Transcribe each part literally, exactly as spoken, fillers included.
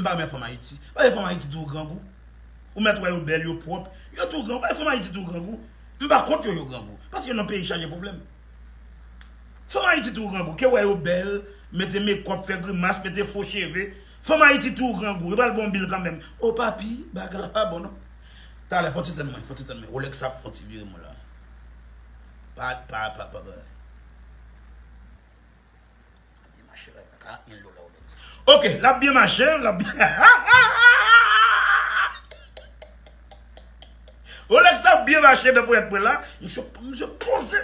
M pa renmen fanm Ayiti. Paske fanm Ayiti tou grangou. Ou mèt wè yo bèl, yo pwòp. Yo tou grangou. Paske fanm Ayiti tou grangou. M pa kont yo, yo grangou. Paske nan peyi chaje pwoblèm. Fanm Ayiti tou grangou. Ke wè yo bèl, mete mekòp, fè grimas, mete fo cheve. Fanm Ayiti tou grangou. Yo pral bon bil kanmenm. O papi, bagay la pa bon non. Talè, fò ti tann mwen, fò ti tann mwen. Rolex ap fò ti vire mwen la. Pa, pa, pa, pa, pa. L ap byen mache, karant mil dola Rolex. Ok, l ap byen mache, l ap byen. Rolex la ap byen mache nan ponyèt mwen la. Misye, misye poze.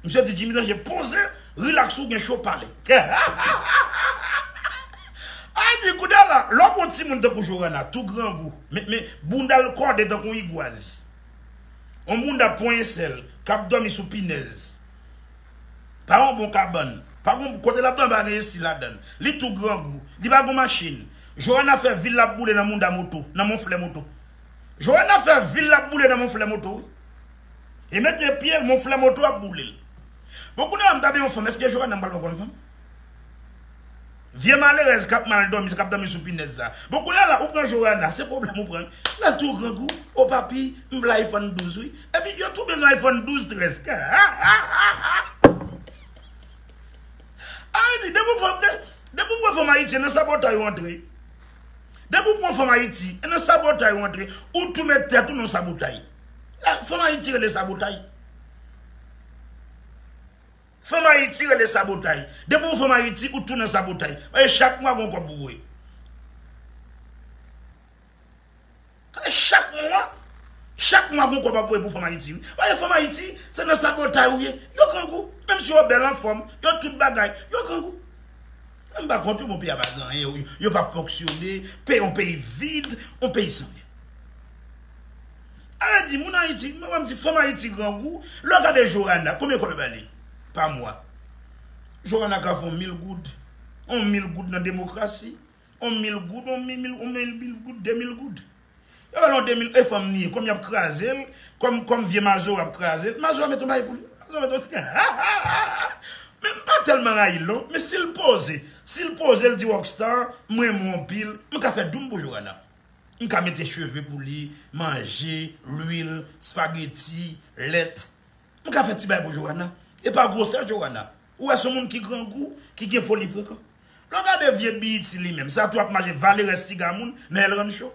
Misye di Jimmy Danje poze, relax ou gen cho pale. Ay di kounye a la, lè w pran timoun tankou Johanna, tou grangou, men, men bounda l kòde tankou igwaz. On bounda ponyensèl, k ap dòmi sou pinèz. Pa yon bon kabann. Pa gon kote l ap dòmi pa gen esi ladan l. Li tou grangou. Li pa gon machin. Johanna fè vil l ap boule nan mounda moto, nan monflè moto. Johanna fè vil l ap boule nan monflè moto, wi. E mete pye l, monflè moto ap boule l. Bon, kounye a m ta byen yon fanm, èske Johanna m pral pran kòm fanm? Vye malerèz k ap mal dòmi, k ap dòmi sou pinèz sa. Bon, kounye a la, ou pran Johanna, se pwoblèm ou pran. L al tou grangou, o papi, m vle iPhone douz, wi. Epi yo tou bezwen iPhone douz, trèz. Ayiti, depi w fè, de, depi w pran fanm Ayiti, nan sabotay ou antre. Depi w pran fanm Ayiti, nan sabotay ou antre. Ou tou met tèt ou nan sabotay. Fanm Ayiti rele sabotay. Fanm Ayiti rele sabotay. Depi w fanm Ayiti, ou tou nan sabotay. Paske chak mwa gon kòb pou voye. Chak mwa, chak mwa gon kòb ap voye pou fanm Ayiti, wi. Paske fanm Ayiti, se nan sabotay ou ye. Yo grangou. Menm si yo bèl anfòm, yo tout bagay, yo grangou. M pa kont yo, bon, peyi a pa gen anyen, yo, yo p ap fonksyone, peyi, yon peyi vid, yon peyi san anyen. Sa vle di, moun Ayiti, mwen, mwen di, fanm Ayiti grangou, lè w gade Johanna, konbyen kòb yo ba li pa mwa? Johanna ka fè yon mil goud, yon mil goud nan demokrasi, yon mil goud, yon mil, mil, yon mil, mil goud, de mil goud. Yo ba l yon de mil, e fanm li ye, kòm y ap kraze l, kòm, kòm vye mazora ap kraze l, mazora mete yon bagay pou li. Mazora mete yon, men m pa tèlman rayi l non, men si l poze, si l poze, l di Rockstar, mwen renmen w anpil, m ka fè doum pou Johanna. M ka mete cheve pou li, manje, lwil, spageti, lèt. M ka fè ti bagay pou Johanna. E pa gwosè Johanna. Ou wè se yon moun ki grangou, ki gen foli frekan. Lè w gade vye B E T li menm, sa tou ap mache vale rès siga moun nan El Rancho.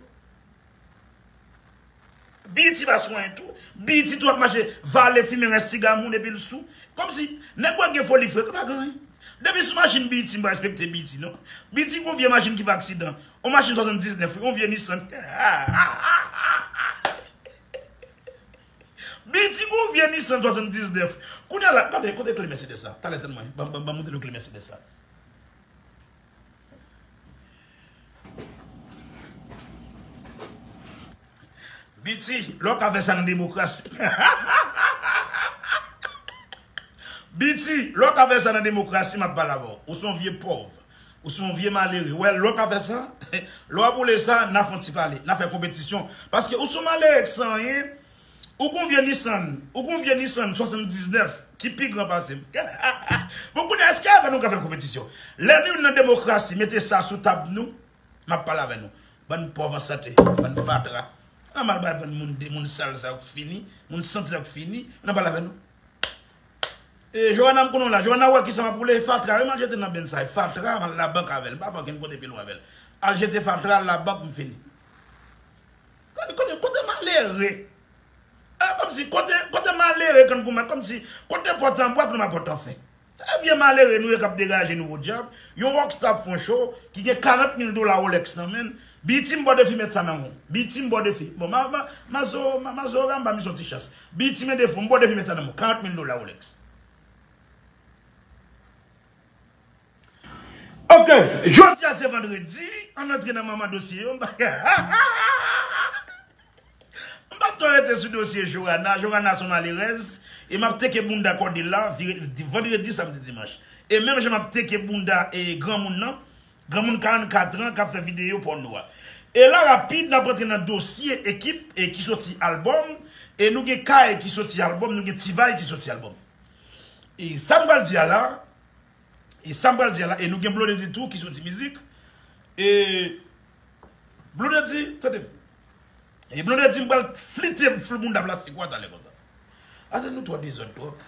B E T pa sou anyen tou. B E T tou ap mache vale fimen rès siga moun epi l sou. Kòmsi nèg wè gen foli frekan pa gen anyen. Depi sou machin B E T m pa respekte B E T non. B E T gon vye machin ki fè aksidan. On machin swasanndiznèf, on vye Nissan. B E T gon vye Nissan swasanndiznèf. Kounye a la, gade, kote kle Mercedes la? Talè tann mwen. Ban, ban, ban m montre nou kle Mercedes la. B E T, lè w ka fè sa nan demokrasi. B E T, lè w ka fè sa nan demokrasi, m ap pale avè w. Ou se yon vye pòv. Ou se yon vye malere. Wè, lè w ka fè sa, lè w ap woule sa, n a fè yon ti pale. N a fè konpetisyon. Paske ou se yon malere k san anyen, ou gon vye Nissan, ou gon vye Nissan swasanndiznèf ki pi gran pase m. Bon, kounye a, èske avè nou ka fè konpetisyon? Lè nou nan demokrasi, mete sa sou tab nou, m ap pale avè nou. Bann pòv an sante, bann fatra. Ann al bay bann moun de moun sal sa yo k fini, moun santi sa yo k fini, ann al pale avè nou. E, Johanna, m konnen w la. Johanna wè kisa m ap woule, e fatra wi m al jete nan benn sa, e fatra, m al labank avè l. M pa fè okenn kote pi lwen avè l. Al jete fatra, al labank, m fini. Kote, kote, kote malere? E, kòmsi, kote, kote malere, kanngouman, kòmsi, kote pòt an bwa, pou nou pa pòt an fè. E vye malere nou ye k ap degaje nou podyab. Yon rockstar ap fè yon show, ki gen karant mil dola Rolex nan men l. B E T m ba w defi met sa nan men w. B E T m ba w defi. Bon, ma, ma, mazo, ma, mazora, m ba misye yon ti chans. B E T mete fon, m ba w defi met sa nan men w. Karant mil dola Rolex. Ok, jodi a se vandredi, ann antre nan manman dosye yo, m pa M p ap twò rete sou dosye Johanna. Johanna se yon malerèz. E m ap teke bounda kòde la, vire, vandredi, samdi, dimanch. E menm jan m ap teke bounda e granmoun nan, granmoun karannkat an k ap fè videyo pòno a. E la rapid, n ap rantre nan dosye ekip e ki soti albòm. E nou gen Kay ki soti albòm, nou gen Tivay ki soti albòm. E sa m pral di a la, E sa m pral di a la, e nou gen Blondedy tou ki soti mizik. E Blondedy, tande. E Blondedy, m pral flite m flou moun dam la se kwa talè konsa. Ase nou twò dezòd twòp.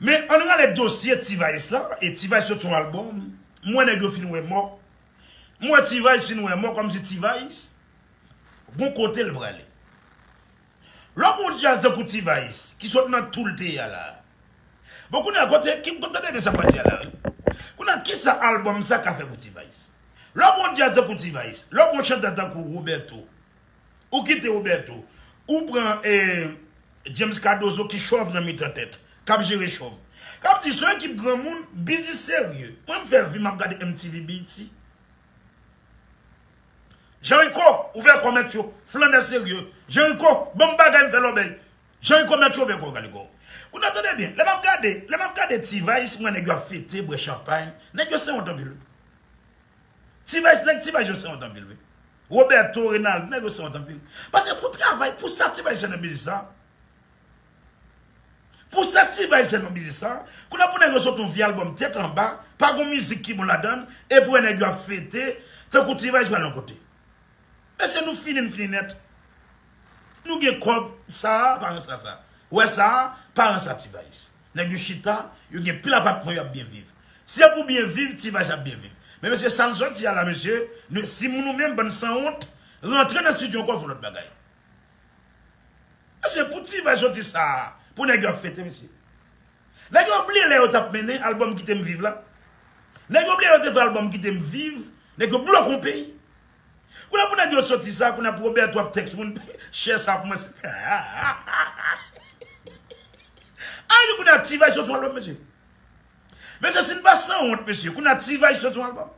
Men ann rale dosye T-Vice la, e T-Vice sot sou albòm, m wè nèg yo fin wè mò. M wè T-Vice fin wè mò kòmsi T-Vice gon kote l prale. Lè w pran yon djaz tankou T-Vice, ki sot nan tou l te ye a la. Bon, kounye a, kote, ki, kote tande byen sa m pral di a la, wi. Kounye a, kisa albòm sa ka fè pou T-Vice? Lè w pran yon djaz tankou T-Vice, lè w pran yon chantè tankou Roberto, ou kite Roberto, ou pran eh, James Cardozo ki chòv nan mitan tèt, k ap jere chòv. K ap di, se yon ekip granmoun, biznis serye. Mwen, m fè vi m ap gade M T V Beyty. Jean Rico, ouvè kò mèt yo, flannè serye. Jean Rico, ban m bagay m fè lòbèy. Jean Rico mèt yo ouvè kò, gade kò. Kounye a tande byen, lè m ap gade, lè m ap gade T-Vice, m wè nèg yo ap fete, bwè chanpay. Nèg yo sanwont anpil, wi. T-Vice, nèg T-Vice yo sanwont anpil, wi. Roberto, Renald, nèg yo sanwont anpil. Paske pou travay, pou sa T-Vice fè nan biznis sa, Pou sa T-Vice fè nan biznis sa, kounye a pou nèg yo sot yon vye albòm tèt anba, pa gon mizik ki bon ladan l, epi w wè nèg yo ap fete, tankou T-Vice pral yon kote. Mesye, nou fini, n fini nèt. Nou gen kòb, sa a, pa ransa sa. Wè sa a, pa ransa T-Vice. Nèg yo chita, yo gen pil apatman, y ap byen viv. Si se pou byen viv, T-Vice ap byen viv. Men mesye, sa n sòti a la, mesye, nou, si nou menm, bann sanwont, rantre nan estidyo ankò, fè lòt bagay. Mesye, pou T-Vice soti sa a, pou nèg yo ap fete, mesye. Nèg yo bliye lè yo t ap mennen albòm Kite M Viv la. Nèg yo bliye lè yo te fè albòm Kite M Viv, nèg yo bloke yon peyi. Kounye a pou nèg yo soti sa, kounye a pou Roberto ap tèks moun, share sa pou mwen. Ay, kounye a T-Vice soti yon albòm, mesye. Mesye, si n pa sanwont, mesye, kounye a T-Vice soti yon albòm.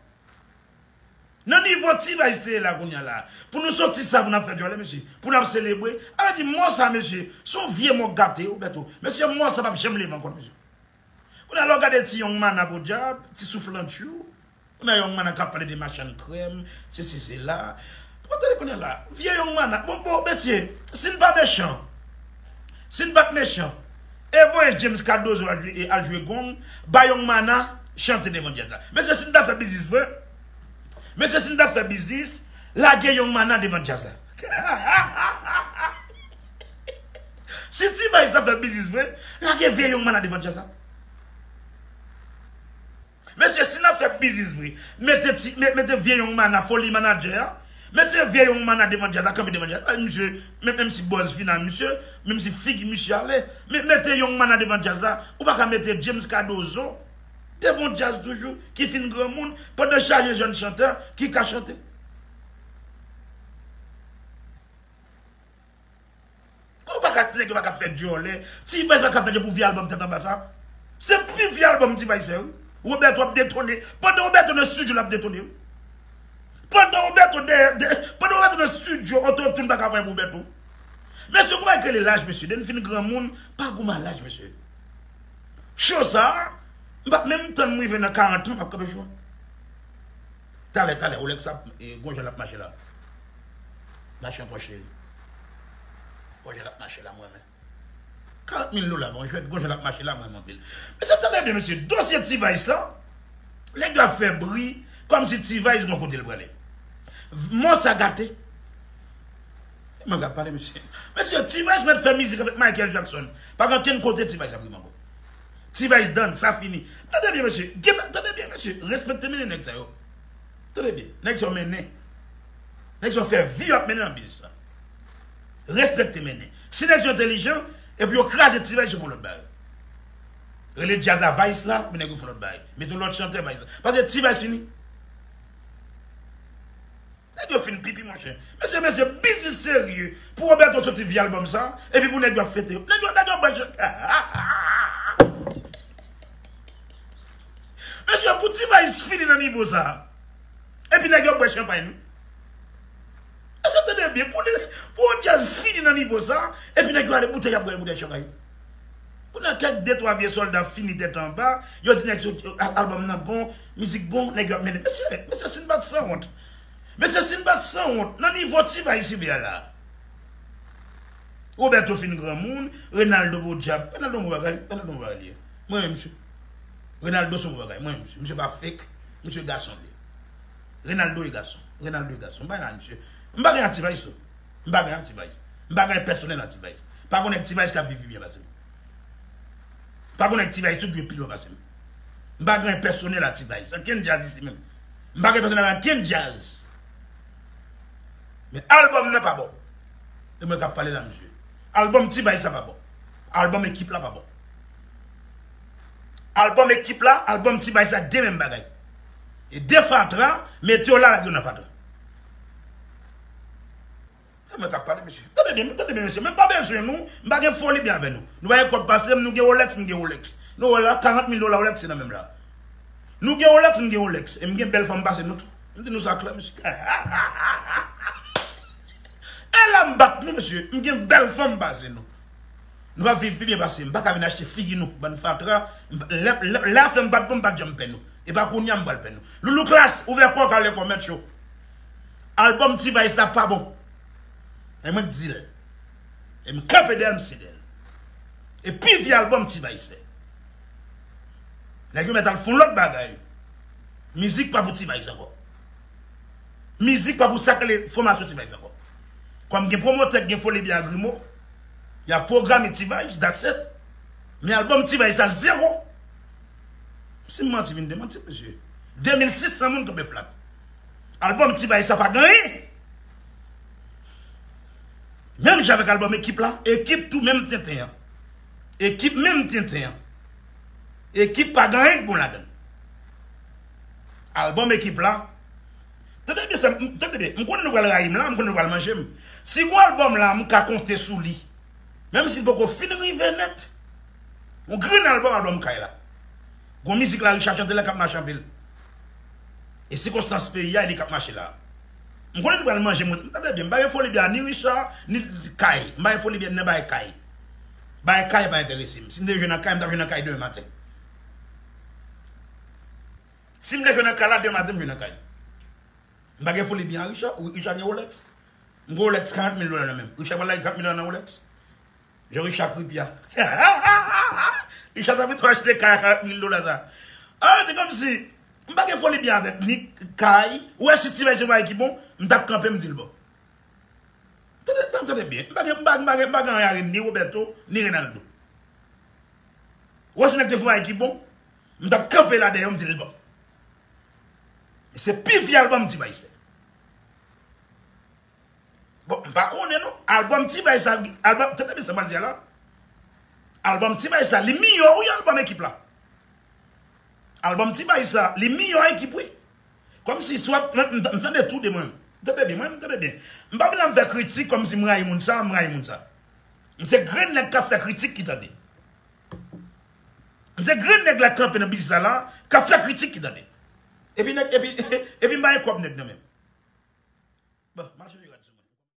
Nan nivo T-Vice te ye la kounye a la, pou nou soti sa, pou n ap fè djòlè, mesye, pou n ap selebre, ale di mò sa, mesye, se yon vye mò gate, Roberto. Mesye, mò sa p ap janm leve ankò, mesye. Kounye a, lè w gade ti Young Mana, podyab, ti souflantchou, kounye a Young Mana k ap pale de machann krèm, sesi, sela. Ou tande kounye a la, vye Young Mana, bon, bon, mesye, si n pa mechan, si n pa t mechan, e voye James Cardozo al jwe, al jwe gong, ba Young Mana chante devan djaz la. Mesye, si n ta fè biznis vre, mesye, si n ta fè biznis, lage Young Mana devan djaz la. Si T-Vice ta fè biznis vre, lage vye Young Mana devan djaz la. Mesye, si n ap fè biznis vre, mete ti, me- mete vye Young Mana, foli manadjè a, mete vye Young Mana devan djaz la, kanpe devan djaz la. Ay, misye, men- menm si bòz fini a misye, menm si figi misye ale, men- mete Young Mana devan djaz la, ou pa ka mete James Cardozo devan djaz toujou, ki fin granmoun, pandan chaje jèn chantè ki ka chante. Ou pa ka, nèg yo pa ka fè djòlè. T-Vice pa ka fè djòlè pou vye albòm tèt anba sa. Se pi vye albòm T-Vice fè, wi. Roberto ap detone. Pandan Roberto nan estidyo, l ap detone, wi. Pandan Roberto dèyè, dè- pandan Roberto nan estidyo, ototune pa ka fè pou Roberto. Mesye, kouman e rele laj, mesye? Depi n fin granmoun, pa goumen a laj, mesye. Cho sa, m p ap menm tann m rive nan karant an, m ap kanpe cho a. Talè, talè, Rolex ap, e, gon jan l ap mache la. Mache ankò, cheri. Gon jan l ap mache la, mwen menm. Karant mil dola, bon, jwèt, gon jan l ap mache la, mwen menm anpil. Mesye, tande byen, mesye, dosye T-Vice la, nèg yo ap fè bri, kòmsi T-Vice gon kote l prale. Mò sa gate. Mwen ap pale, mesye. Mesye, T-Vice mèt fè mizik avèk Michael Jackson. Pa gen okenn kote T-Vice ap rive ankò. T-Vice done, sa fini. Tande byen, mesye. Gen- Tande byen, mesye. Respekte mennen nèg sa yo. Tande byen. Nèg sa yo mennen. Nèg sa yo fè vi yo ap mennen nan biznis la. Respekte mennen. Si nèg sa yo entèlijan, epi yo kraze T-Vice, yo fè lòt bagay. Rele djaz la Vice la, oubyen nèg yo fè lòt bagay. Mete yon lòt chantè Vice la. Paske T-Vice fini. Nèg yo fin pipi, monchè. Mesye, mesye, biznis serye. Pou Roberto soti vye albòm sa, epi pou nèg yo ap fete. Nèg yo, nèg yo bwè ch-, mesye, pou T-Vice fini nan nivo sa, epi nèg yo bwè chanpay, nou. Èske w tande byen? Pou, pou yon djaz fini nan nivo sa, epi nèg yo ale boutèy ap bwè boutèy chanpay. Kounye a kèk de twa vye sòlda fini tèt anba, yo di nèg sou al- albòm nan bon, mizik bon, nèg yo ap mennen. Mesye, mesye, si n pa t sanwont. Mesye, si n pa t sanwont, nan nivo T-Vice rive a la. Roberto fin granmoun, Renaldo podyab. Renaldo bon bagay, Renaldo bon bagay li ye. Mwen menm, mesye. Renaldo se bon bagay, mwen menm, mesye. Misye pa fake, misye gason li ye. Renaldo e gason. Renaldo e gason. M pa gen a misye. M pa gen a T-Vice tou. M pa gen a T-Vice. M pa gen pèsonèl a T-Vice. Pa gen nèg T-Vice k ap viv pi byen pase m. Pa gen nèg T-Vice tou k jwe pi lwen pase m. M pa gen pèsonèl a T-Vice. Ankenn djaz isi menm. M pa gen pèsonèl a ankenn djaz. Men albòm nan pa bon. E mwen k ap pale la, mesye. Albòm T-Vice sa pa bon. Albòm Ekip la pa bon. Albòm Ekip la, albòm T-Vice la, de menm bagay. E de fatra, mete yo la, lage yo nan fatra. E mwen k ap pale, mesye. Tande byen, tande byen, mesye. Men m pa bezwen nou, m pa gen foli byen avè nou. Nou pa gen kòb pase m, nou gen Rolex, m gen Rolex. Nou wè la, karant mil dola Rolex se nan men m la. Nou gen Rolex, m gen Rolex. E m gen bèl fanm pase nou tou. M di nou sa klè, mesye. E la m bat nou, mesye. M gen bèl fanm pase nou. Nou pa viv pi byen pase m. M pa ka vin achte figi nou, bann fatra. M pa- Lè, lè, lè afè m bat nou, m pa t janm pè nou. E pa kounye a m pral pè nou. Loulou Klass, ouvè kò w, kale kò mèt yo. Albòm T-Vice la pa bon. E mwen k di l. E m kanpe dèyè m, se dèyè l. E pi vye albòm T-Vice fè. Nèg yo mèt al fè yon lòt bagay. Mizik pa pou T-Vice ankò. Mizik pa pou sa k rele fòmasyon T-Vice ankò. Kòm gen pwomotè k gen foli byen a Grimo, y ap pwograme T-Vice, that's it. Men albòm T-Vice la, zewo. Si m manti, vin demanti, mesye. De mil sis san moun kanpe flat. Albòm T-Vice sa pa gen anyen. Menm jan avèk albòm Ekip la, Ekip tou menm tenten an. Ekip menm tenten an. Ekip pa gen anyen k bon ladan l. Albòm Ekip la. Tande byen sa, m- tande byen. M konnen nou pral rayi m la, m konnen nou pral manje m. Si gon albòm la, m ka konte sou li. Menm si l poko fin rive nèt. Yon grenn albòm, albòm Kay la. Gon mizik la, Richard chante la k ap mache anpil. E sikonstans peyi a, e li k ap mache la. M konnen nou pral manje m. Tande byen, m pa gen foli byen ni Richard, ni Kay. M pa gen foli byen nan bagay Kay. Bagay Kay pa enterese m. Si m te jwe nan Kay, m t ap jwe nan Kay demen maten. Si m te jwe nan Kay la, demen maten, m jwe nan Kay. M pa gen foli byen a Richard. Richard gen Rolex. M gen Rolex karant mil dola nan men m. Richard pral lage karant mil dola nan Rolex. Jan Richard kripi a. Richard ta pito achte kay a karant mil dola sa. Ah, se kòmsi m pa gen foli byen avèk ni kay. Ou wè si T-Vice se yon bagay ki bon, m t ap kanpe m di l bon. Tande, tande, tande byen. M pa gen, m pa, m pa gen, m pa gen anyen a ni Roberto, ni Renaldo. Ou wè si nèg te fè yon bagay ki bon, m t ap kanpe la dèyè yo, m di l bon. E se pi vye albòm T-Vice fè. Bon, m pa konnen non. Albòm T-Vice la, albòm, tande byen sa m pral di a la. Albòm T-Vice la, li miyò wi albòm Ekip la. Albòm T-Vice la, li miyò Ekip wi. Kòmsi swa, m, m, m tande tou de mwen. M tande byen, mwen, m tande byen. M pa vin la m fè kritik kòmsi m rayi moun sa, m rayi moun sa. M se grenn nèg k ap fè kritik ki tande. M se grenn nèg la k kanpe nan biznis sa la, k ap fè kritik ki tande. Epi nèg, epi, epi m pa gen kòb nèg nan men m. Bon, m al chanje.